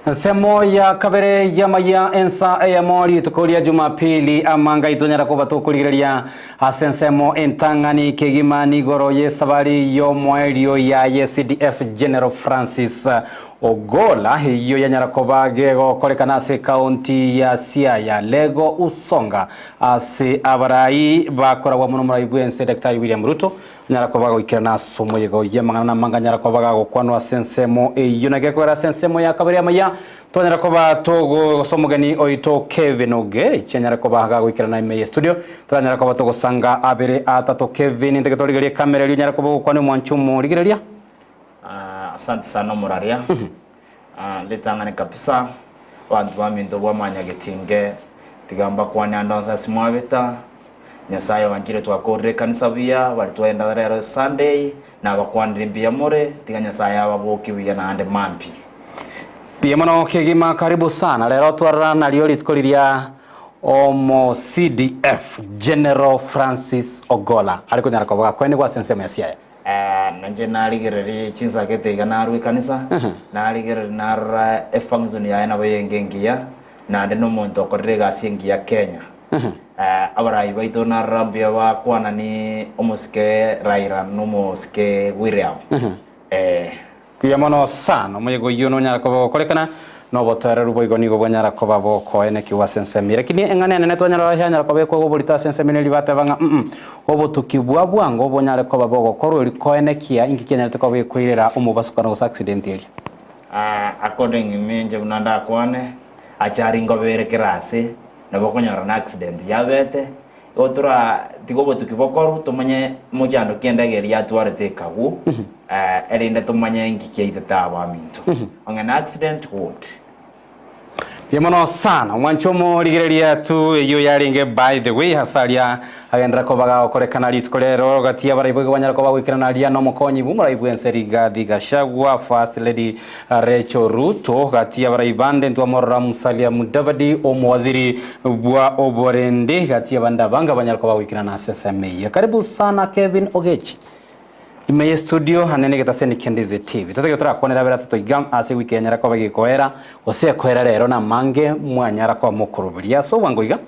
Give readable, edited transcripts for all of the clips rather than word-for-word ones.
Ensemo ya kabere y'amaya ensa eyemo rituko ria Jumapili amanga itonyara koba tokorigereria ase ensemo entang'ani kegima nigoro y'esabari y'omoerio yaye CDF General Francis Ogolla eyio yanyara koba gegokorekana ase ekaunti ya Siaya Lego Usonga ase abarai bakoragwa mono omorai bw'ense Daktari William Ruto Nyara koba goikerana ase omoyega oyio amang'ana namange anyara koba gagokwanwa ase ensemo eyio. Naki ekogera ase ensemo ya kabere y'amaya twanyara koba togosa omogeni oito Kevin Ogechi anyare koba gagoikerana ime ye studio toranyare koba togosanga abere atato. Kevin ntake torigererie ekamera erio onyare koba ogokwania omwancho omorigereria. Asante sana omoraria. Ritang'ani kabisa abanto baminto bw'amanyagetinge tiga mbakwane ande onsi ase mwabeta. Nyasaye oanchire twakorire ekanisa buya, baria twagenda rero Sunday, nabakwanire mbuya more, tiga Nyasaye ababokie buya naende mambia. Mbuya mono kegima karibu sana rero twarora nario rituko riria omo CDF General Francis Ogolla are konyara koba gakwenigwa ase ensemo ya Siaya. Nainche narigereria chinsakete iga narwa ekanisa, narigereria narora efunction yaye nabo yenge engiya, naende na omonto okorire egasi engiya Kenya. Abarai baito narora mbuya bakwana ni omosike Raila na omosike William. Eh. Mbuya mono sana, omoyega oyio nonyara koba ogokorekana, na obotoereru boigo nigo bwanyara koba bokoenekigwa ase ensemo eye. Lakini eng'ana enene twanyara yanyara kobekwa iga oborito ase ensemo eye neri bateba ng'a mm obotuki bwa bwango bonyare koba bogokorwa eri koenekia inki kianyarete koba gekoirera omobasukano gose accident eria. According inche buna ndakwane, achari ngobere kera ase, nabo okonyora na accident yabete, igo tora tiga obotuki bokorwe tomanye mochando ki endege eria yatwarete ekagwo, erinde tomanye inki kiaitete abaminto. Onge na accident good. Mbuya mono sana omwancho omorigereria tu eyio yarenge by the way ase aria agenderera koba gagokorekana rituko rero gati y'abarai boigo banyare koba goikerana aria nomokonyi bw'omorai bw'ense Rigathi Gachagua First Lady Rachel Ruto gati y'abarai bande ntwamorora Musalia Mudavadi omowaziri bwa oborendi gati y'abande abange abanyare koba goikerana ase ensemo eye. Karibu sana Kevin Ogechi ime ye studio ane negetaseni kia Ndizi TV. Totagete torakwanera abere atato iga ase ewiki yanyara koba gekoera gose ekoera rero namange mwanyara koba mokoroberia ase obwango iga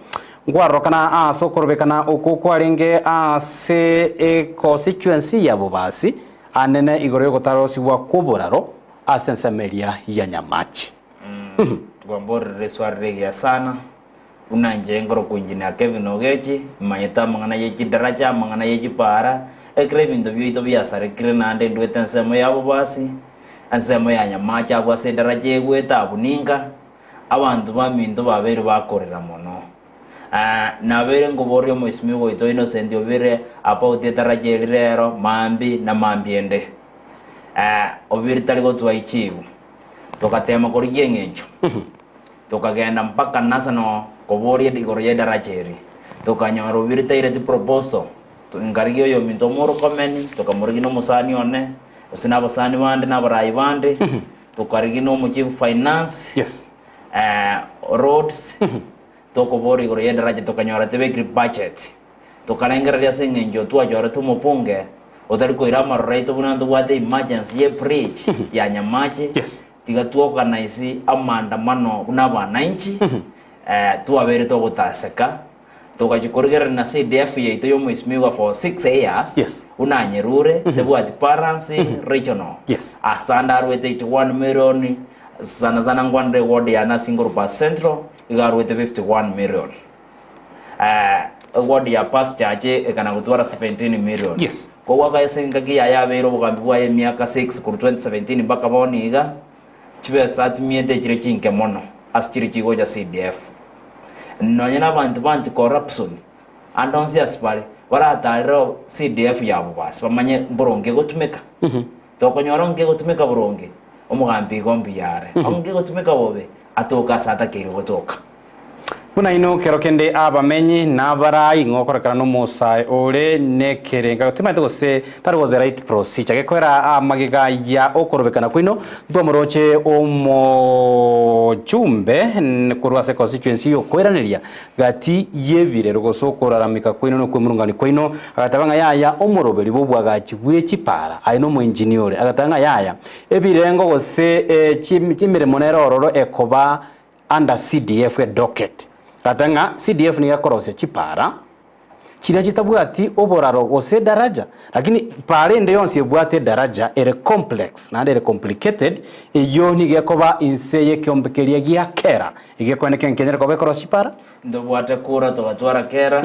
nkwarorokana ase okorobekana okwo kwarenge ase econstituency ya Bobasi Anene igoro y'ogotarosigwa kw'oboraro ase ensemo eria ya Nyamache. Twamborire riswali rigiya sana, buna inche nkorokwa Engineer Kevin Ogechi, manyete amang'ana ye chidaraja, amang'ana ye chipara, ekero ebinto biaito biasarekire naende ndwete ensemo ya Bobasi, ensemo ya Nyamache abwo ase edaraja egwete abwo ninka, abanto baminto babeire bakorera mono. Nabeire nkoboria omoisimigwa oito Innocent Obire about etaraja eri rero, maambi na maambia ende. Obiri tari gotua ichibu. Togatema korigia eng'encho. Tokagenda mpaka National koboria igoro y'edaraja eri. Tokanyora Obiri taireti proposal. Nkarigia oyominto omorokomeni, tokamorigia na omosani one, gose na abasani bande na abarai bande, tokarigia na omochief finance. Yes. Roads, tokobora igoro y'edaraja tokanyora tebekiri budget. Tokarengereria ase eng'encho twachorete omobunge otari koira amaroro aito buna ntobwate emergency ye bridge ya Nyamache, Yes. tiga twoganise amaandamano buna abananchi, twabeire togotaseka, togachia korigereria na CDF yaito ya omwesimigwa for 6 years, Yes. buna anyerure, tebwati balance regional. Yes. Asande arwete 81 million, Sana sana nkwanere eward ya Nasingoro Bus Central iga arwete 51 million. Eward ya Pass Church ekana gotwara 17 million. Yes. Kogwaka ase engaki yaye abeire obogambi bwaye emiaka 6 korwa 2017 mpaka bono iga, chibesa atumiete echire chinke mono ase chiria chigocha CDF. Nonye na abanto ba anti corruption ande onsi ase bare, baratarere CDF yabo basi bamanye mboronge egotumeka. Tokonyora onge gotumeka boronge, omogambi igo mbuya are. Onge gotumeka bobe, atoke ase atakeire gotoka. Buna inwe kero kende abamenyi na abarai ng'a okorekana nomosae ore nekerenga timanyete gose that was the right procedure gekoera amagega ya okorobekana kwaino ntwamoroche omochumbe korwa ase constituency yokoiraneria gati yebirero gose okorarameka kwaino na okwemurungania kwaino agateba ng'a yaya omoroberi bw'obwagachi bwe chipara aye nomoengineer ore agateba ng'a yaya ebirengo gose emeremo nere ororo ekoba under CDF edocket. Gata ng'a CDF nigo ekorosia chipara chiria chitabwati oboraro gose edaraja, lakini para ende yonsi ebwate edaraja ere complex naende ere complicated, eyio nigo ekoba inse y'ekeombe keria gia kera, egekoene kenge kenyare koba ekorosia chipara. Ntobwate kura togatwara kera,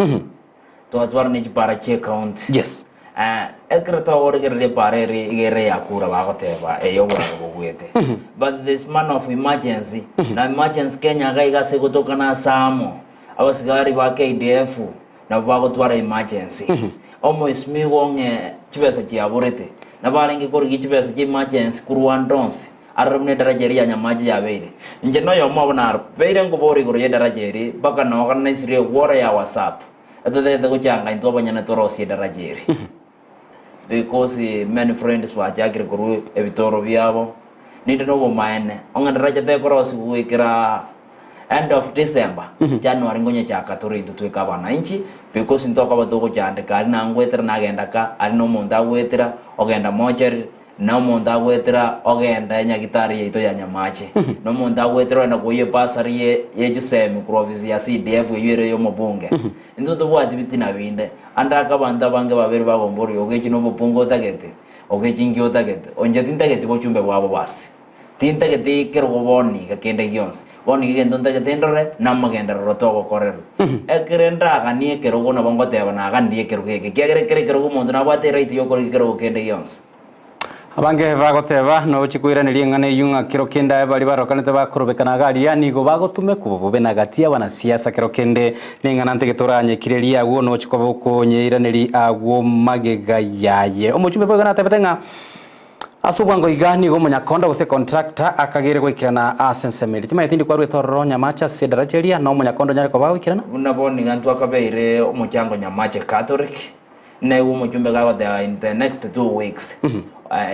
Twatwara ne chipara chie county. Yes. Eh, ekero twagorigereria epara ere iga ere ya kura bagoteba eye oboraro bogwete. But this man of emergency, na emergency Kenya iga iga ase egotoka na ase amo, abasigari ba KDF nabo bagotwara emergency. Omoisimigwa ong'e chibesa chiaborete, nabo arenge korigia chibesa chia emergency korwa ande onsi, arore buna edaraja eria ya Nyamache yabeire. Inche noyomo obo nabeire nkobora igoro y'edaraja eri, mpaka noganesirie egworo ya WhatsApp. Etotagete gochanga intwe abanyene torosie edaraja eri. Because many friends bachakire korwa ebitoro biabo, ninde nobomaene, onge edaraja tekorosigwa goikera end of December, January ngonyechaka tore intwe tweka abananchi, because ntokoba togochandeka aria nangwetera nagenda ka, aria na omonto agwetera, ogenda mochari, Na omonto agwetera ogenda enyagitari yaito ya Nyamache, na omonto agwetera ogenda koyia ebasari ye ye chisemi korwa ofisi ya CDF eyio ere y'omobunge. Intwe tobwati bitina binde, ande ake abanto abange babere bagomboria ogechi na obobunge otagete, ogechi inki otagete, onche tintageti bochumbe bwabo basi. Tintageti kerogo bono iga kende gionsi, bono iga egento ntagete ndore, namagenderero togokorerwa. Ekere ndaganie ekerogo nabo ngoteba naganirie ekerogo eke, ekiagera ekero ekerogo omonto nabwate eright yokorigia ekerogo kende gionsi. Abange bagoteba, Nochi koiraneria eng'ana eyio ng'a kero kende aye baria barokanete bakorobekana iga aria nigo bagotumekwa bobe na gati y'abanasiasa kero kende neng'ana ntege toranyekirerie agwo nochi koba okonyeiraneria agwo magega yaye. Omochumbe boigo natebete ng'a ase obwango iga nigo omonyakonda gose contractor akageire goikerana ase ensemo eria. Timanyeti ndi kwarwete ororo Nyamache ase edaracha eria na omonyakonda onyare koba agoikerana? Buna bono iga ntwakabeire omochango Nyamache Catholic. Naigwe omochumbe gagoteba in the next 2 weeks,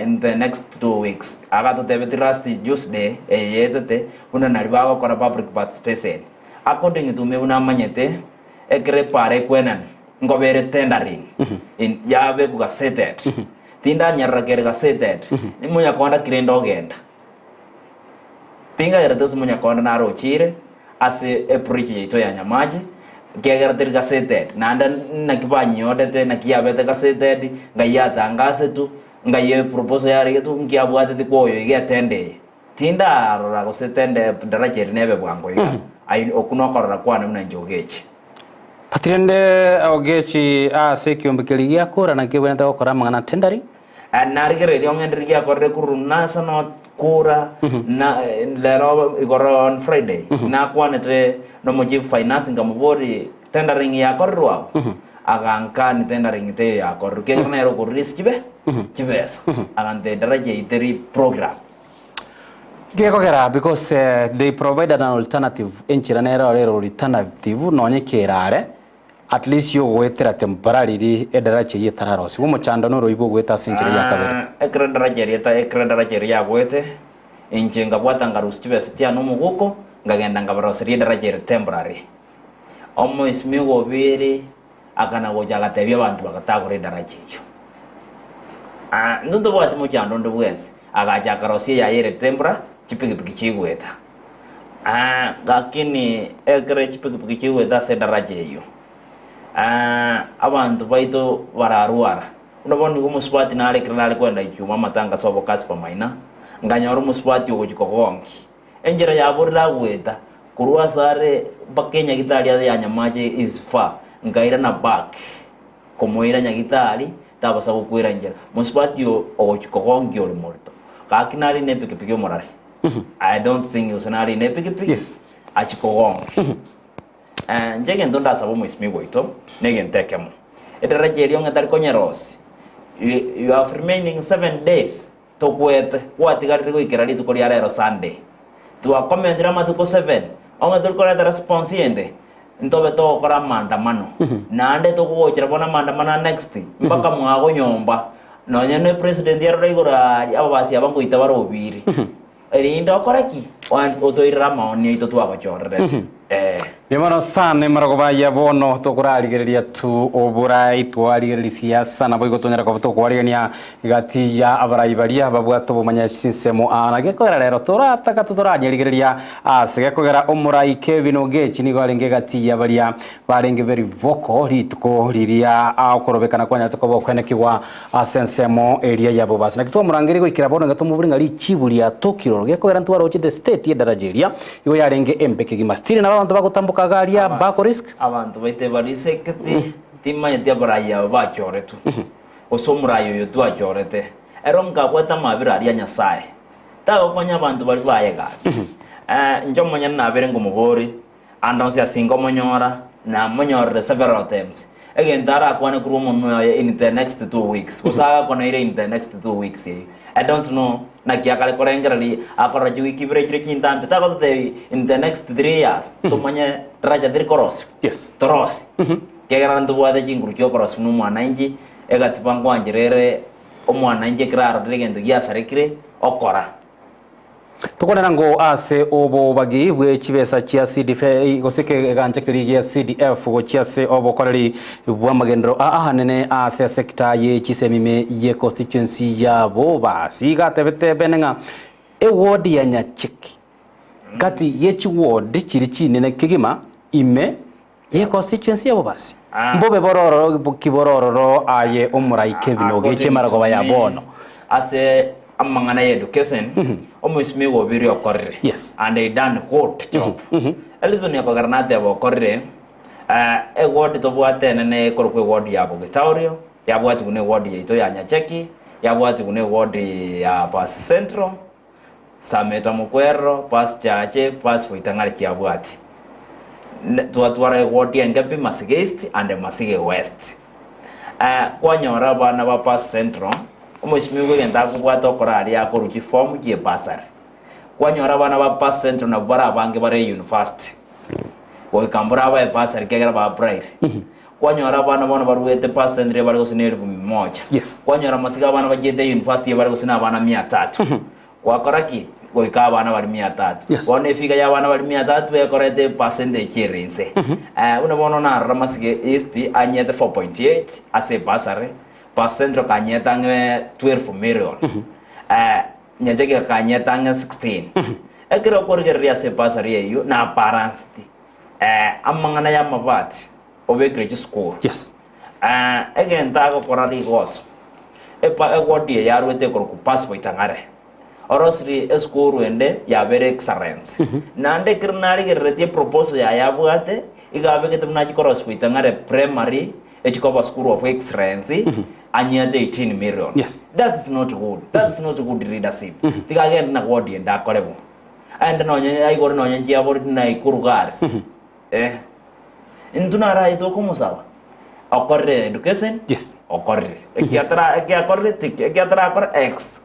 in the next 2 weeks, agatotebetie last Tuesday eye yaetete, buna naria bagokora public participation. According to me buna amanyete, ekero epara ekwenani, nkoba ere tendering, in yabekwa gazetted, tindanyarora kere gazetted, nimonyakonda ki rende ogenda. Tingagerete ase omonyakonda narochire ase ebridge yaito ya Nyamache, ekiagera teri gazetted, naende naki banyiodete, naki yabete gazetted, ngai yatangasetwe, ngai eproposal yaregetwe, nki abwateti kwa oyo iga etende eye. Tindarora gose tende daraja eri nebe bwango iga, aye okwo nokorora kwane buna inche Ogechi. But rende Ogechi ase ekiombe keria giakora naki ebwenerete gokora amang'ana tendering? Narigereria ong'ende riria akorire korwa nasa nokura na rero igoro on Friday nakwanete nomo chief finance nkamoboria tendering yakorirwe abwo agankani tendering teiyo yakorirwe ekiagera nere oko release chibe chibesa agantebia daraja eyio teri program. Gekogera because they provided an alternative enchera nere ore ere alternative nonye kerare At least yogoetera temporarily edaracha eyio etararosigwa, omochando noroibwe ogoeta ase enchera ya kabere. Ekero edaracha eria eta ekero edaracha eria yagoete, inche nkabwata nkarusia chibesa chiane omoguko, nkagenda nkabaroseria edaracha ere temporary. Omoisimigwa obere akana gocha agatebia abanto bagatagora edaracha eyio. Intwe ntobwati mochando onde bwensi, agacha akarosia eyaye ere temporary, chipikipiki chigoeta. Lakini ekero chipikipiki chigoeta ase edaraja eyio, abanto baito bararwara. Buna bono nigo omosubati nare ekero nare kogenda Ijumaa amatanga ase obokasi bwa Maina, nkanyora omosubati ogochia kogongi. Enchera yaborire agoeta korwa ase are mpaka enyagitari ase ya Nyamache is far, nkairana back komoira nyagitari tabasa gokwera nchera. Mosubati oyo ogochia kogongi ore morito, gaki nare ne epikipiki omorari. I don't think gose nare ne epikipiki Yes. achi kogonga. Eh, inche egento ndasaba omoisimigwa oito na egento ekemo. Edaraja eria onge tari konyerosi, you, you have remaining 7 days tokwete, gwatigarire goikera rituko ria rero Sunday. Twakomentire amatuko 7, onge tori koreta response ende. Ntobe togokora amaandamano, naende togogochera bono amaandamano aa next, mpaka mwago nyomba, nonye ne president arore igoro aaria, ababasi aba ngoita bare obiri. Erinde okore ki? Oan- Otoirere amaoni aito twagochorerete. Eh. Mbuya mono sana emerogo aya bono tokorarigereria tu oborai twarigereria siasa naboigo tonyara koba tokwarigania gati ya abarai baria babwate obomanya chinsemo aa na gekogera rero torataka totoranyerigereria ase gekogera omorai Kevin Ogechi nigo arenge gati ya baria barenge very vocal rituko riria okorobekana kwanyarete koba okwenekigwa Ase ensemo eria ya bobasi. Naki twamorangeria goikera bono iga tomobori ng'a richibu riatokire oro gekogera ntwaroche the state y'edaraja eria igo yarenge embe kegima. Still nabo abanto bagotamboka iga aria bako risk. Abanto baito bariseketi, timanyeti abarai aba bachoretwe, gose omorai oyo twachorete, ero nkabwate amabera aria a Nyasae, tagokonya abanto baria baye gaki. Inche omonyene nabere nkomobori, Ande onsi ase inkomonyora, namonyorire several times. Egento arakwane korwa omonwe oye in the next 2 weeks, gose agakoneire in the next 2 weeks eyio. I don't know naki akare korengereria akorora chiwiki ibere chire chintambe, tagototebi in the next 3 years tomanye daraja teri korosiwa. Torosie. Ekiagera ntobwate chinguru chiokorosia buna omwananchi, egatiba nkwanchera ere omwananchi ekero arorire egento giasarekire, okora. Tokwanera ngo ase obobagi bwe chibesa chia CDF gose kegancha keria gia CDF gochia ase obokoreri bw'amagenderero aahanene ase esekta ye chisemime ye constituency ya Bobasi. Iga atebete bene ng'a eward ya Nyacheki gati ye chiward chiria chinene kegima ime ye constituency ya Bobasi. Mbobe bororo ki borororo aye omorai Kevin Ogeche According to marogoba ya me, bono. ase amang'ana ya education, omoisimi igo obiri okorire. And he done good job. Reason ekogera nateba okorire, eward tobwate enene ekorokwa eward ya Bogitaurio, yabwatigwa na eward yaito ya Nyacheki, yabwatigwa na eward ya Pasi Central, Sameta Mokwerero, Pasi Chache, Pasi Boitang'are chiabwati. Twatwara eward enge pi Masige East and Masige West. Kwanyora abana ba Pasi Central, omoisimigwa egento akobwata okora aria akorwa chiform chie bursary. Kwanyora abana ba Pasi Central nabwo bare abange bare university, goika mbora abae bursary ekiagera ba applyire. Kwanyora abana bono baruete Pasi Central ebare gose na elfu moja. Kwanyora Masige abana bachiete university ebare gose na abana mia tatu. Gwakora ki? Goika abana baria mia tatu. Bono efiga ya abana baria mia tatu ekorete epercentage ere inse. Buna bono narora Masige East anyete 4.8 ase ebursary, Pasi Central kanyete ang'e 12 million, Nyacheki kanyete ang'e 16. Ekero okorigereria ase ebursary eyio na balanced, amang'ana ya amabati obekire chisukuru. Egento agokora rigoso, epa eward eye yarwete ekorokwa passport ang'are, orosirie esukuru ende yabere excellence. Naende ekero narigereretie eproposal yaye abwate, iga abegete buna achia korosia Boitang'are primary, echia koba school of excellence, anyete 18 million. That is not good, that is not good leadership. Tiga agende na ward ende akore bo. Aende nonye aigore nonye chiabori Nakuru girls, eh. Intwe naro aye tokomosaba, okorire education, okorire. Ekiatara ekiakorire tick, ekiatarakora X.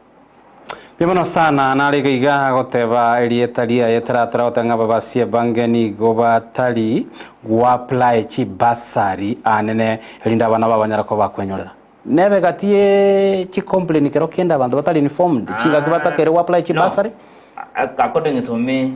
Mbuya mono sana nare iga iga agoteba erieta riaye taratara goteba ng'a ababasie bange nigo batari goapply chibursary anene erinde abana babo banyare koba bakwenyorera. Nebe gati ye chicomplain kero kende abanto batari informed chingaki batakeire goapply No, chibursary. according to me,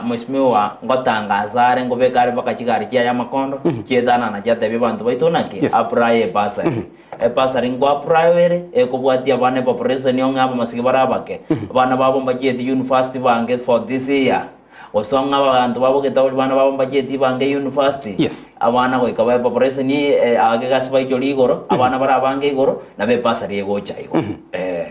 mheshimiwa ngotangaza are ngobeka are mpaka chigari chiaye amakondo chietanana chiatebia abanto baito naki apply ebursary. Ebursary nko apply ere ekobwatia abana epopulation ong'e abamasike bare abake abana babo mbachieti university bange for this year gose ong'e abanto babo getauri bana babo mbachieti bange university abana goika ba epopulation ake gasi baichori igoro abana bare abange igoro nabo ebursary egocha igo eh.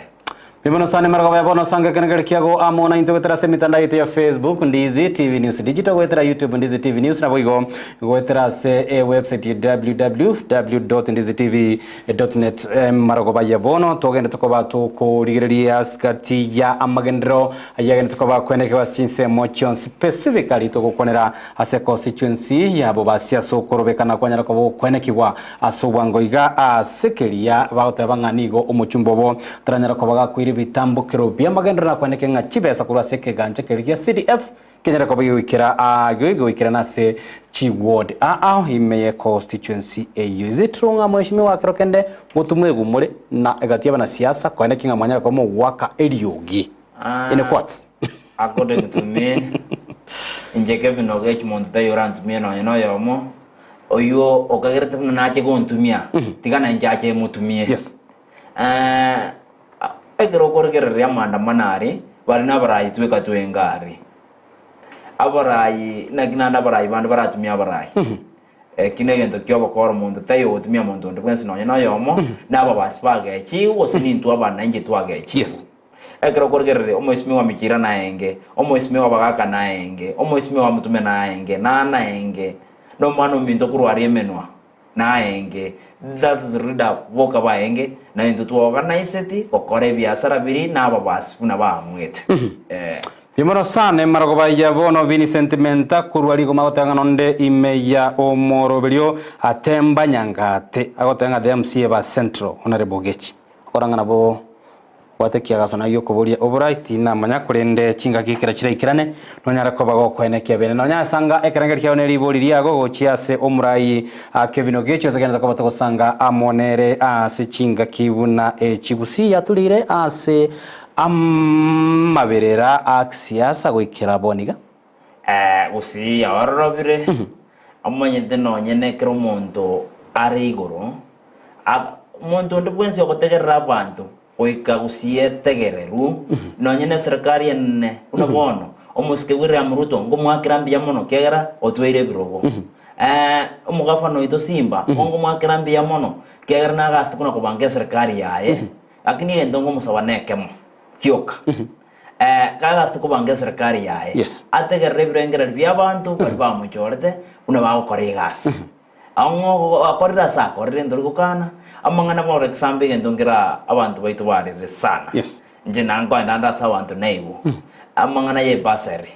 Mbuya mono sana emerogo ya bono sange ekerengerio kiago amo naintwe goetera ase emitandao yaito ya Facebook Ndizi TV News Digital goetera YouTube Ndizi TV News naboigo goetera ase ewebsite ya www.ndizitv.net Emarogoba ya bono togende tokoba tokorigereria gati ya amagenderero ayagende tokoba kwenekigwa ase chinsemo chionsi specifically togokwanera ase constituency ya Bobasi ase okorobekana kwanyara koba gokwenekigwa Ase obwango iga ase keria bagoteba ng'a nigo omochumba obo taranyara koba gakoira ebitambokero bi'amagenderero nakwaneke ng'a chibesa korwa ase ekegancha keria gia CDF. Kenyare koba gegoikera aa gegoikerana ase chi ward aa ime ye constituency eyio. Is it true ng'a mweshimiwa kero kende motumwe egumore na egati y'abanasiasa koenda ki ng'a mwanyare koba mogoaka eriogi in quotes. According to me, inche Kevin Ogechi monto taiyo orantumie nonya na oyomo, oywo okagerete buna nache gontumia, tiga nainche ache emotumie. Yes. Ekero okorigereria amaandamano aria, bare nabarayi tweka twenga aria. Abarayi, naki naende abarayi bande baratumie abarayi. Eki negento ki'obokora omonto taiyo ogotumia monto onde bwensi nonya noyomo, na ababasi bagechigwe, gose nintwe abana inche twagechigwe. Yes. Ekero okorigereria omoisimia wa Michira naenge, omoisimia wa Bagaka naenge, omoisimia wa Mutume naenge, na naenge, na omwana ominto korwa aria emenwa. Naenge, that's leader boka baenge, na intwe twaorganiseti gokora ebiasara biria na ababasi buna baamwete. Eh. Bimono sana emarogoba ya bono Vincent Menta korwa rigoma agoteba ng'a nonde ime ya omoroberio atemba nyangate agoteba ng'a the MCA ba Central Honorable Ogechi okora ng'a nabo Bwate ekiagaso na gi'okoboria oborai, tinamanya, korende chingaki ekero chiraikerane, nonyare koba gokoenekia bene. Nonya ase anga ekerengerio kiao ne ribori riago gochia ase omorai Kevin Ogechi, otogenderete koba togosanga amo nere ase chingaki buna echi. Gusii yaturire ase amaberera a kisiasa goikera bono iga. Gusii yaororobire, omanyete nonye nekero omonto are igoro, omonto onde bwensi ogotegerera abanto Goika gosietegererwu, nonye neserikari enene buna bono, omosike William Ruto nkomoakera mbuya mono ekiagera otweire ebirogo. Omogafana oito Simba nkomoakera mbuya mono ekiagera nagasete buna kobanga eserikari yaye, lakini egento nkomosaba nekemo gioka, kagasete kobanga eserikari yaye, Yes. ategerere ebirengererio biabanto baria bamochorete buna bagokora egasi. Ang'o akorire ase akorire ntori gokana amang'ana for example egento nkere abanto baito barire sana. Yes. Inche nankoenda ande ase abanto naigwe amang'ana ya ebasari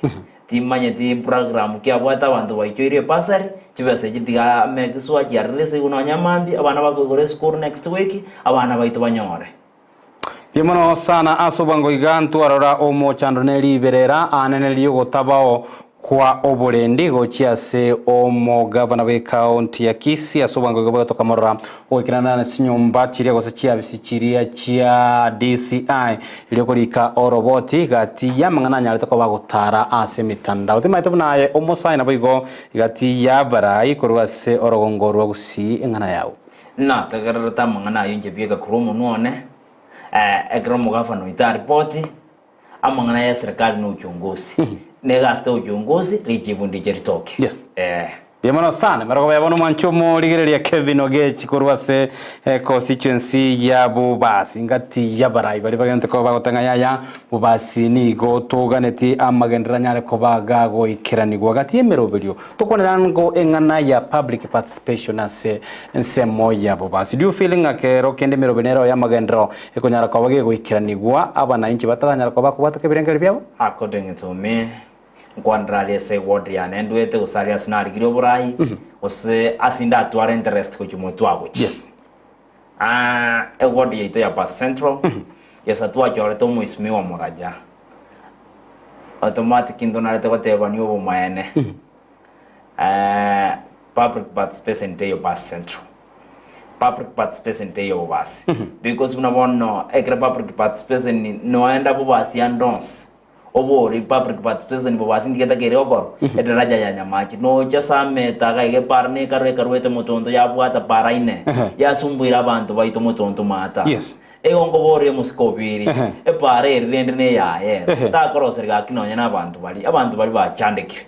timanyeti program ki abwate abanto baichoire ebasari chibesa echi tiga amekiswa chiarire ase igoro nonya mambia abana bakoigora esukuru next week abana baito banyore. Mbuya mono sana ase obwango iga ntwarora omochando ne riberera anene ri'ogotabao kwa oborendi gochia ase omogavana bw'ekaunti ya Kisii ase obwango iga boigo tokamorora ogoikerana na chinyomba chiria gose chiabisi chiria chia DCI erio korika oroboti gati y'amang'ana anyarete koba agotara ase emitandao. Timaete buna aye omosae naboigo gati y'abarai korwa ase orogongo rwa Gusii eng'ana yao. Nategererete amang'ana ayio inche bieka korwa omonwa one, ekero omogafana oito aripoti amang'ana y'eserekari na uchunguzi, na egasi ta uchunguzi, richibu ndiche ritoke. Yes. Eh. Mbuya mono sana emerogo ya bono mwanche omorigereria Kevin Ogechi korwa ase eh, constituency ya Bobasi ngati y'abarai baria bagente koba bagoteba ng'a yaya Bobasi nigo toganeti amagenderero anyare koba gagoikeranigwa gati y'emeroberio Tokwanera ngo eng'ana ya public participation ase ensemo ya Bobasi. Do you feel ng'a kero kende emerobe nero y'amagenderero ekonyara koba gegoikeranigwa abanainchi bataranyara koba bakobwateka ebirengererio biabo? According to me, nkwanera aria ase eward yane ndwete gose aria ase narigirie oborai, gose ase ndatware interest gochia motwe agochia. Yes. Ah, eward yaito ya Bas Central, gesa twachorete omoisimigwa Moraja. Automatic ntonarete gotebania obomaene. Eh, public participation teiyo Bas Central. Public participation teiyo Bobasi. Because buna bono ekero public participation noenda Bobasi ande onsi, obore public participation Bobasi nki getakeire gokorwa? Edaraja ya Nyamache. Nocha Sameta iga iga epara na ekarwa ekarwete motonto yabwata para ine, yasumbuire abanto baito motonto maata. Yes. Igo nkoboria omosike obiri, epaara eri rende neyaye ere, takoroseria gaki nonya nabanto baria, abanto baria bachandekire.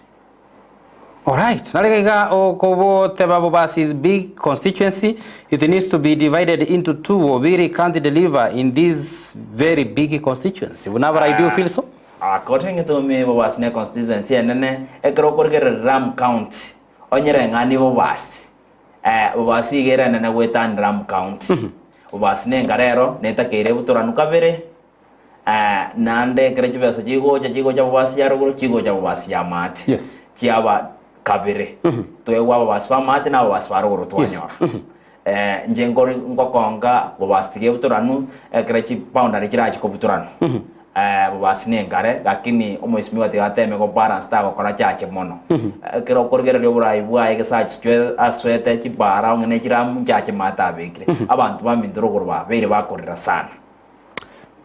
Alright, nare iga okoboteba Bobasi is big constituency, it needs to be divided into two, Obiri can't deliver in this very big constituency. Buna abarai do you feel so? According to me Bobasi ne constituency enene, ekero okorigereria Ram County, onyereng'anie Bobasi, eh, Bobasi iga ere enene goetania Ram County. Obasi nenga rero netakeire ebutoranu kabere, naende ekero chibesa chigocha chigocha bobasi ya rogoro chigocha bobasi ya maate Yes. chiaba kabere twegwa ababasi ba maate na ababasi ba rogoro twanyora Eh, inche nkori ngokonga bobasi tiga ebutoranu ekero chiboundary chirachi kobutoranu. Bobasi nenkare, lakini omoisimigwa tiga ateme go balance tagokora chache mono. Ekero okorigereria oborai bwaye gese achichwe aswete chibara onge ne chiramu nchache maate abekire. Abanto baminto rogoro babeire bakorera sana.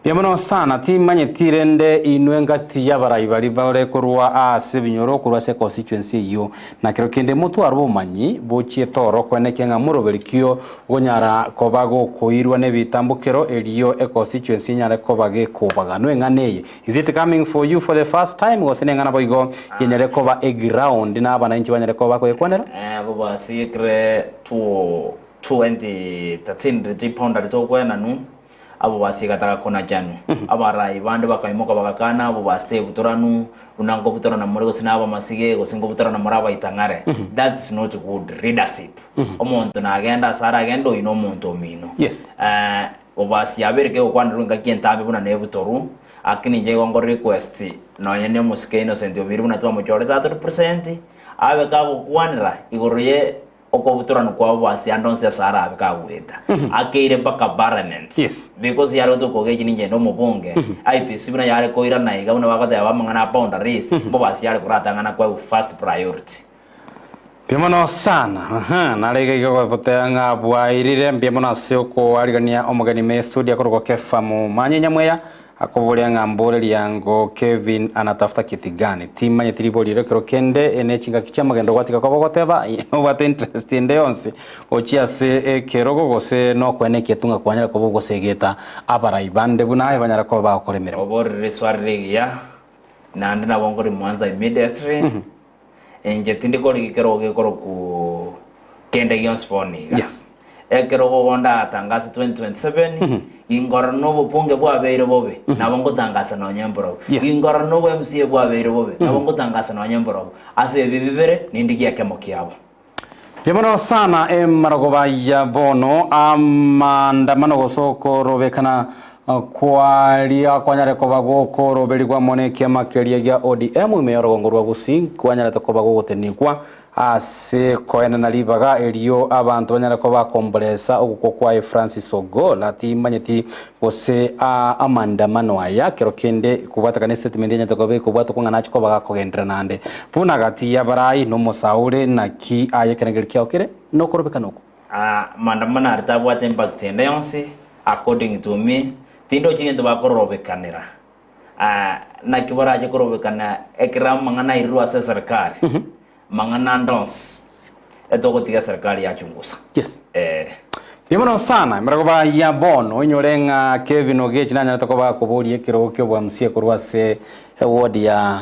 Mbuya mono sana, timanyeti rende inwe ngati y'abarai baria bare korwa aase ebinyoro korwa ase econstituency eyio, na kero kende motware obomanyi bochiete oro koenekia ng'a moroberi ki okonyara koba gokoirwa nebitambokero erio econstituency enyare koba gekobaganwa eng'ana eye. Is it coming for you for the first time gose neng'ana boigo yenyare koba eground na abananchi banyare koba bakoyekwanera? Bobasi ekere 2013 riria chiboundary tokoenanwa. Abwo basiegata gakonachanu. Abarai bande bakaimoka bagakana, abwo basitebutoranu, buna nkobutorana more gose nabamasige, gose nkobutorana more abaitang'are. That is not good leadership. Omonto nagende ase aragende oyio nomonto omino. Yes. Eh, obasi yabeire kegokwanerwa engaki entambe buna nebutoru, lakini inche igo nkore request nonye ne omosike Innocent Obiri buna twamochorete atorepresent, abe kagokwanera igoro ye Okobutorana kwabo ase ande onsi ase arabe kagoeta, akeire mpaka parliament. Yes. Because yare gotoka ogechi ninche inde omobunge, IEBC buna yare koirana iga buna bagoteba amang'ana a boundaries, mbobasi yare koratang'ana koegwa first priority. Mbuya mono sana. Aha, nare iga iga goteba ng'a bwairire mbuya mono ase okoarigania omogeni ime estudio akorokwa Kefa Momanyi Nyamweya Akoboria ng'a mbore riango Kevin anatafuta kiti gani? Timanyeti ribori ero ekero kende ene chingaki chiamagendo gwatiga koba ogoteba nobwate interest ende yonsi gochia ase ekerogo gose nokoenekia tu ng'a kwanyara koba ogosegeta abarai bande buna aye banyara koba bagokora emeremo. Oborire riswari rigiya, naende nabo nkorimwansa immediately, Inche tindi korigia ekerogo gekorokwa kende gionsi bono iga. Yes. Ekerogo bono ndatangase 2027, ginkora na obobunge bwabeire bobe, nabo ngotangasa nonya mborobwo. Yes. Ginkora na obo MCA bwabeire bobe, nabo ngotangasa nonya mborobwo. Ase ebi bibere, nindigie ekemo kiabo. Mbuya mono sana emarogoba ya bono amaandamano gose okorobekana kwaria kwanyare koba gokoroberigwa mono ekiama keria gia ODM ime y'orogongo rwa Gusii kwanyarete koba gogotenigwa ase koenana ribaga erio abanto banyare koba bakomboresa ogokwa kwaye Francis Ogolla timanyeti gose amaandamano aya kero kende kobwatekana estatement enyarete koba ekobwatokwa ng'a nache koba gakogenderera naende buna gati y'abarai nomosaure naki aye ekerengerio kiao kere nokorobekana oko. Maandamano aria tabwate impact ende yonsi according to me, tindochi gento bakorobekanera. Naki barache korobekana ekero amang'ana airirwe ase eserikari, mang'ana ande onsi etogotiga eserikari yachungusa. Yes. Eh. Mbuya mono sana, emerogo ya bono inyore ng'a Kevin Ogechi nanyarete koba akoboria ekerogo kia obwamusie korwa ase eward ya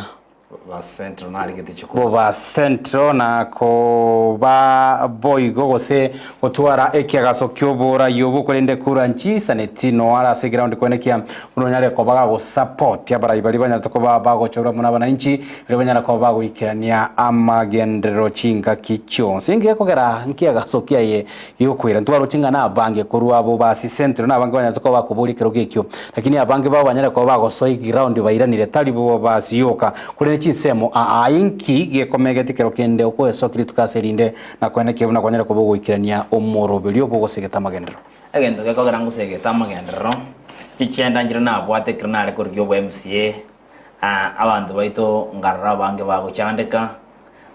Boba Central narigete chikura. Boba Central na koba boigo gose gotwara ekiagaso ki'oborai obo korende kura nchisaneti noare ase eground koenekia buna onyare koba gagosupport abarai baria banyarete koba bagochorwa buna abananchi erio banyare koba bagoikerania amagenderero chingaki chionsi. Inki gekogera nkiagaso kiaye Gegokwera ntwaroche ng'a nabange korwa abwo basi Central nabange banyarete koba bakoboria ekerogo ekio, lakini abange babo banyare koba bagosoa eground bairanire tari bo basi yoka korende chinsemo aa inki gekomegeti kero kende okoesokia rituko ase erinde na koenekia buna kwanyare koba ogoikerania omoroberio bw'ogosegeta amagenderero. Egento gekogera ngosegete amagenderero, chichenda nchire nabwate ekero nare korigia obo MCA, abanto baito nkarora abange bagochandeka,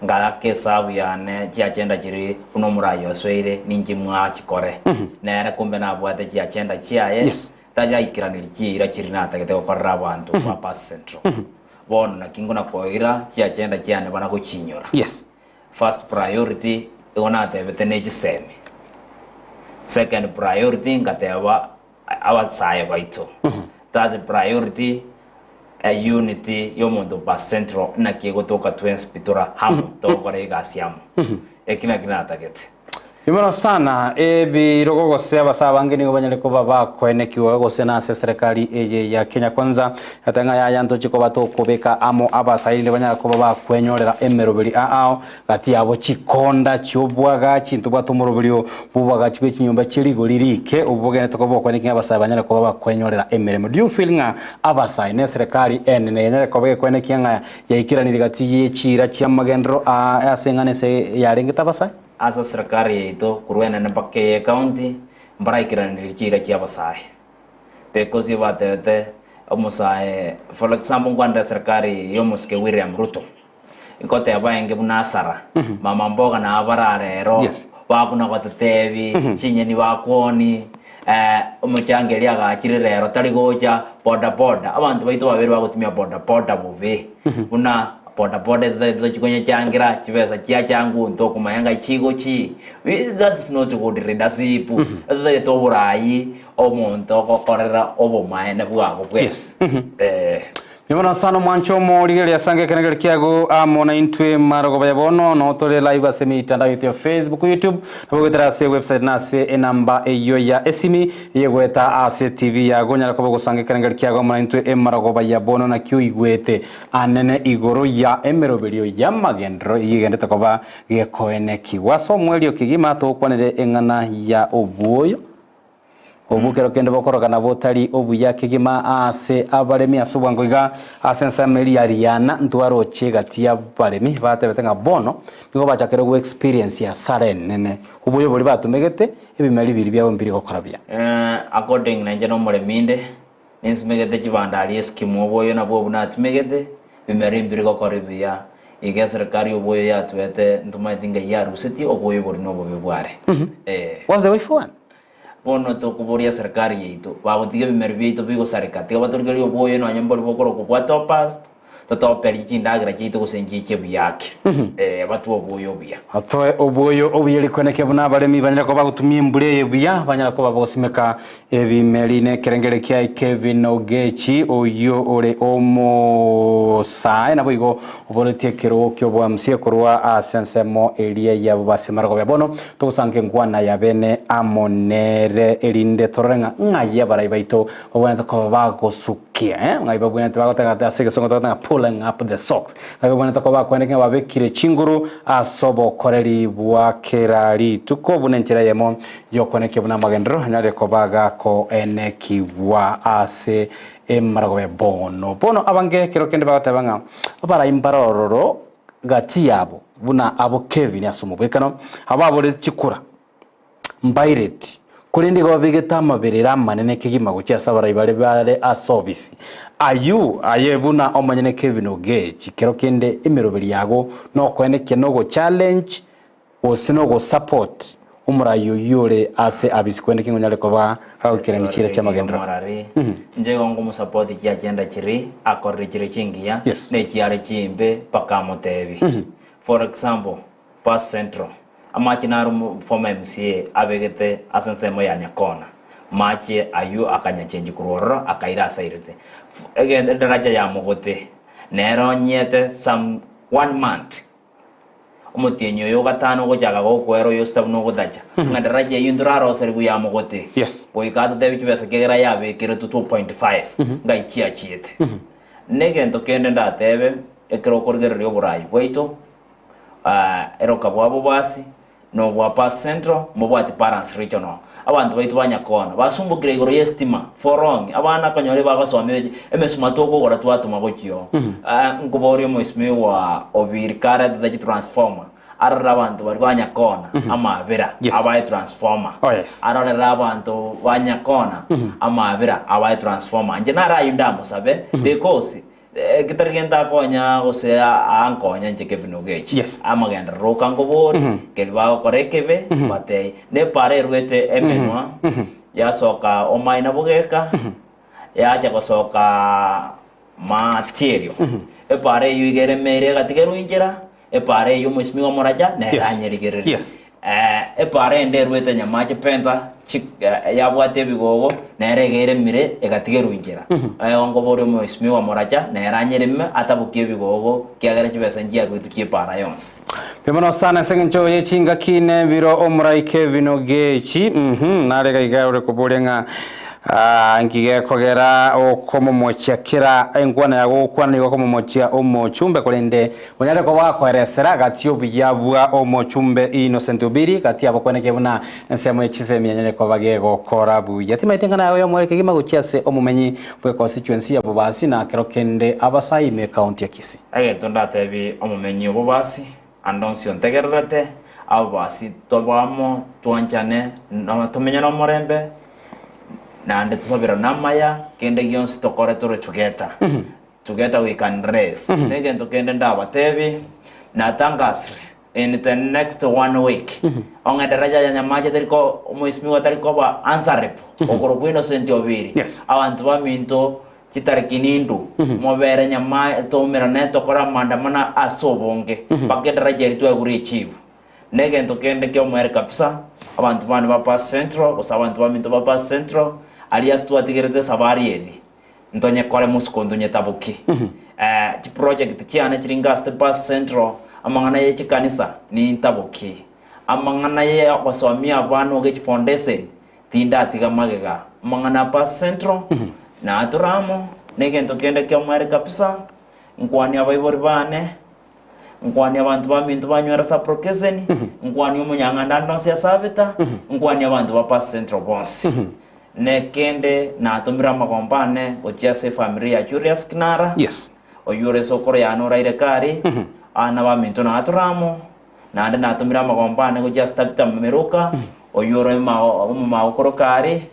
Ng'ake esabu yane chiachenda chiria buna omoraai osoire, ninche mwachikore. Nere kumbe nabwate chiachenda chiaye, Yes. tayaikeranirie chiira chiria natagete gokorera abanto ba Past Central. Bono naki ngona koira chiachenda chiane bana gochinyora. Yes. First priority igo natebete ne chisemi. Second priority ngateba abasae baito. Third priority unity y'omonto ba central naki egotoka twensi pi tora amo togokora egasi amo. Eki naki natagete. Mono sana ebirogo gose abasae abange nigo banyare koba bakoenekiwa gose nase eserekari eye ya Kenya Kwanza ete ng'a yaya ntoche koba tokobeka amo abasae rinde banyare koba bakwenyorera emeroberi ao Gati yabo chikonda chi'obwagachi, ntobwate omoroberio bw'obwagachi bwe chinyomba chie rigori rike, obwo bogenete koba bokwaneka ng'a abasae banyare koba bakwenyorera emeremo. Do you feel ng'a abasae ne eserekari enene yanyare koba gekwenekia ng'a yaikeranirie gati ye chiira chi'amagenderero aa ase eng'ana ase yarengete abasae? Ase eserekari yaito korwa enene mpaka eye county mbaraikeranire chiira chi'abasae. Because batebete. Omosae, for example nkwanere serikali ya omosike William Ruto, nkoteba enge buna asara, mama mboga nabo barare ero, Yes. bakuna gototebi, chinyeni bakwoni, omochango eria agachire rero tari gocha, boda boda, abanto baito babere bagotumia boda boda bobe, buna boda boda etotagete tochi konyechangira, chibesa chiachangwa ntokomanya ngai chigochi, that is not good leadership, etotagete oborai Omonto ogokorera obomaene bwago bwensi. Eh. Nibono sana omwancho omorigereria ase ekerengerio kiago amo naintwe marogoba ya bono no tore live ase emitandao yaito ya Facebook, YouTube, nabo goetera ase website na ase enamba eyio ya esimi eyegoeta ase TV yago onyare koba ogosanga ekerengerio kiago amo naintwe emarogoba ya bono naki oigwete anene igoro ya emeroberio y'amagenderero eyio egenderete koba gekoenekigwa ase omwerio kegima togokwanere eng'ana ya obwoyo. Obwo kero kende bokorokana botari obuya kegima aase abaremi ase obwango iga ase ensemo eria ya Riana ntwaroche egati y'abaremi batebete ng'a bono nigo bachakire go experience hasara enene oboyo boria batumegete ebimeri biria biabo mbiri gokora buya. According nainche nomoremi inde, ninsimegete chibandari eskimu oboyo nabwo obwo natumegete, bimeri mbiri gokora buya, iga eserikari oboyo yatuete ntomaeti ngai yarusetie oboyo boria nobobe bware. Eh. What's the way forward? Bono tokoboria serikali yaito, bagotiga ebimeri biaito bigosareka, tiga batorigererie obwoyo nonya mbori bokorokwa bwa top up, totoperie chindagera chiaito gose nchiche buya ake. Eh, batwe obwoyo obuya. Atoe obwoyo obuya rikoneke buna abaremi banyare koba bagotumia embura eye buya, banyare koba bagosimeka ebimeri na ekerengererio kiaye Kevin Ogechi, oyio ore omosae naboigo oboretie ekerogo ki'oboamsia korwa ase ensemo eria y'ababasi marogoba. Bono Togosanka enkwana ya bene amo nere, erinde torore ng'a ng'ai abarai baito babwenerete koba bagosukia, eh, ng'ai babwenerete bagoteba ase egesongo togoteba ng'a pulling up the socks, ng'ai babwenerete koba bakweneka ng'a babekire chinguru ase obokoreri bwa kera rituko buna enchera eyemo y'okoenekia buna amagenderero anyarire koba gakoenekigwa ase emaragoba ya bono. Bono abange kero kende bagoteba ng'a abarai mbare ororo Gati yabo, buna abo Kevin ase omobwekano, abo baborete chikura, mbaireti, korende igo babegete amaberera amanene kegima gochia ase abarai baria bare ase obisi. Ayio aye buna omonyene Kevin Ogechi, kero kende emeroberi yago nokoenekia nogo challenge gose nogo support omorai oyio ore ase abisi korende ki ng'onyare koba kagoikerania chiira chi'amagenderero. Morari, inche igo nkomosupport chiagenda chiri akorire chire chingiya Yes. ne chiare chimbe mpaka amotebi. For example, Bus Central, amache naro mo- former MCA abegete ase ensemo ya Nyakona, mache aywo akanyachengi korwa ororo akaira ase airete. F- ege- edaraja ya Mogote, nere onyete some one month Omotienyi oyo o gatano ogochaka gokwera oyosita buna ogotacha, ng'a daraja eyio ntoraroserigwe ya mogote, Yes. goika atotebie chibesa ekiagera yabekeretwe 2.5 ngai chiachiete. Negento kende ndatebe, ekero okorigereria oborai bwaito, ah, eroka bwa Bobasi, na obwa Pass Central, mbobwati Parans Regional. Abanto baito ba Nyakona basumbukire igoro y'estima for long, abana konyora ebagosoma emesuma tokogora twatoma gochia oo. Ah, nkoboria omoisimigwa Obiri karetete chitransformer, arorere abanto baria ba Nyakona amabera Yes. abae transformer. Oh, yes. Arorere abanto ba Nyakona amabera abae transformer. Inche naro ayio ndamosabe because Getari gento akonya gose ankonya inche Kevin Ogechi. Yes. Amagenderero oka nkobori, keri bagokora ekebe, batei. Nepara erwete emenwa, yasoka omaina bogeka, yacha gosoka matierio. Epara eyio iga eremeire egatigerwa inchera, Epaara eyio omoisimigwa omoracha nere Yes. anyerigererie. Yes. Epaara ende erwete nyamache penta chi yabwate ebigogo nere iga eremire egatigerwa inchera. Igo nkoboria omoisimigwa moracha nere anyereme atabokie ebigogo ekiagera chibesa nchiaruetwe chi'epaara yonsi. Mbuya mono sana ase eng'encho ye chingaki na ebiro omorai Kevin Ogechi uhum nare iga iga ore koboria ng'a Aa, inki gekogera okomomochia kera enkwana yago gokwana nigo okomomochia omochumbe, korende onyare koba gakoeresera gati y'obuya bwa omochumbe Innocent Obiri, gati abakwaneke buna ensemo ye chisemi anyare koba gegokora buya. Timaete eng'ana yago y'omoerio kegima gochia ase omomenyi bw'econstituency ya Bobasi na kero kende Abasai ime ekaunti ya Kisii. Egento ndatebie omomenyi o Bobasi, ande onsi ontegererete, Abobasi tobe amo, twanchane, na tomenye nomorembe. Naende tosaberane amaya, kende gionsi tokore tore together. Together we can raise. Na egento kende ndabatebie, natangasire in the next one week, ong'e daraja ya Nyamache teri ko omwesimigwa tari koba answerable, okorokwa Innocent Obiri. Yes. Abanto baminto chitariki nindu, mobere Nyamache toumerane tokore amaandamano ase obonge, mpaka edaraja eria twegure echibu. Negento kende ki'omoerio kabisa, abanto bane ba Perth Central, gose abanto baminto ba Perth Central, aria ase twatigerete esabari eria, ntonyekore mosuko ntonyetabokie. Eh, chiproject chiane chiri inga ase Perth Central, amang'ana ye chikanisa, nintabokie. Amang'ana ye ogosomia abana oge chifoundation, tindatiga magega. Amang'ana a Perth Central, nature amo, negento kende ki'omoerio kabisa, nkwanie abaibori bane, Nkwanie abanto baminto banywera Saprokeseni, nkwanie omonyang'anda ande onsi ase Abita, nkwanie abanto ba Perth Central bonsi. Nekende natomire amagombo ane gochia ase efamiri ya Julius Kinara, Yes. oyio ore sokoro yane oraire kare, abana baminto natore amo, naende natomire amagombo ane gochia ase Tabitha Meruka, oyio ore omomagokoro kare,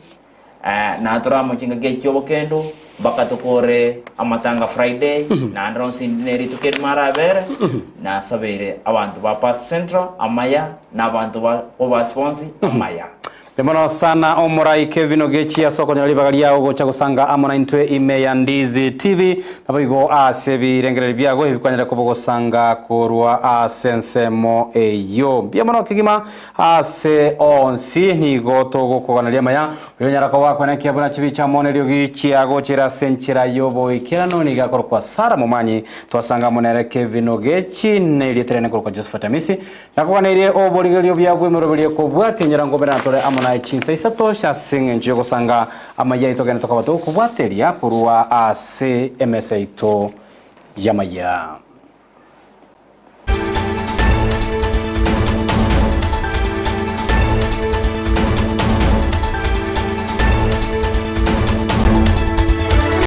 Natore amo chingaki echi chi'obokendu, mpaka tokore amatanga Friday, naende ronsi indi ne rituko erimo arabere, nasabeire abanto ba Perth Central amaya, na abanto ba Bobasi bonsi amaya. Mbuya mono sana omorai Kevin Ogechi ase okonyora ribaga riao gocha gosanga amo naintwe ime ya Ndizi TV naboigo ase ebirengererio biago ebikwanyare koba ogosanga korwa ase ensemo eyio. Mbuya mono kegima Ase onsi nigo togokoganeria amaya, oyonyara koba akwenekia buna chibicha amo neriogi chiagochera ase enchera y'oboikeranu nigo akorokwa Sara Momanyi. Twasanga amo nere Kevin Ogechi na erieta riane nkorokwa Josephat Amisi. Nakoganeirie oborigereria obuya bw'emeroberio ekobwatia enyora ngobera tore amo naye chinsa isato ase eng'encho y'ogosanga amaya aito gende tokaba togokobwateria korwa ase emesa yaito y'amaya.